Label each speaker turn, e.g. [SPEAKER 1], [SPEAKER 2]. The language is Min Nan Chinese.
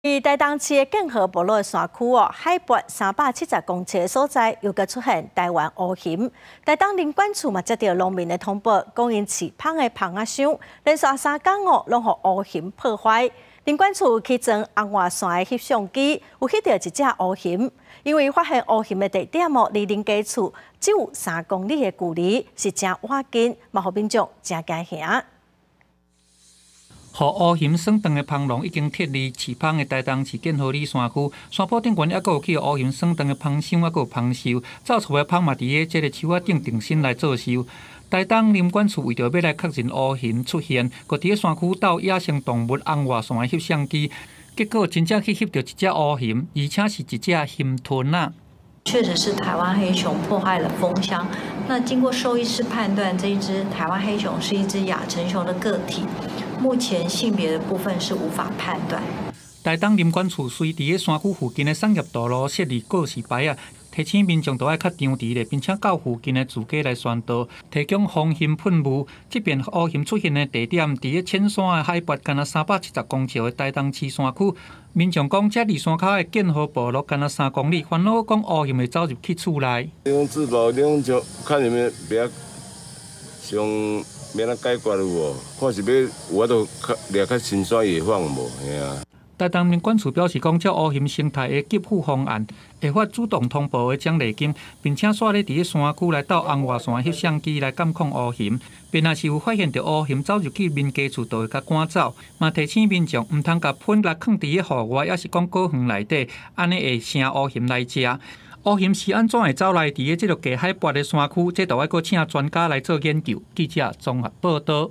[SPEAKER 1] 佇台東市的建和部落的山區哦，海拔370公尺的所在，又閣出現台灣烏熊。台東林管處嘛接著農民的通報，講𪜶飼蜂的蜂仔箱連續3工哦，攏予烏熊破壞。林管處去裝紅外線的翕相機，有翕著一隻烏熊。因為發現烏熊的地點哦，離林家厝只有3公里的距離，是誠倚近，嘛予民眾誠驚嚇。
[SPEAKER 2] 予烏熊損斷的蜂籠已經撤離飼蜂的台東市建和里山區，山坡頂懸猶閣有去予烏熊損斷的蜂箱，猶閣有蜂泅，走出的蜂嘛佇咧這个樹仔頂定身來做岫。台東林管處為著欲來確認烏熊出現，閣佇咧山區鬥野生動物紅外線的翕相機，結果真正去翕著一隻烏熊，而且是一隻熊鵲仔。
[SPEAKER 3] 確實是台灣黑熊破壞了蜂箱。那經過獸醫師判斷，這一隻台灣黑熊是一隻亞成熊的個體。目前性別的部分是無法判斷。
[SPEAKER 2] 台東林管處隨佇咧山區附近的產業道路設立告示牌仔，提醒民眾著愛較張弛咧，並且到附近的住家來宣導，提供防熊噴霧。這遍烏熊出現的地點，佇咧淺山的海拔，干焦370公尺的台東市山區。民眾講，這離山跤的建和部落干焦3公里，煩惱講烏熊會走入去厝內。
[SPEAKER 4] 你講自保，你講就看有沒有別像欲按怎解決有無？看是欲有法度較掠較深山野放無？嘿啊。
[SPEAKER 2] 台東林管處表示講，這烏熊生態的給付方案會發主動通報的獎勵金，並且煞咧佇咧山區來鬥紅外線翕相機來監控烏熊。便若是有發現著烏熊走入去民家厝，就會共趕走。嘛提醒民眾毋通共噴來囥佇咧戶外，抑是講果園內底，按呢會成烏熊來食。烏熊是按怎會走來佇咧這个低海拔的山區？這著愛閣請專家來做研究。記者綜合報導。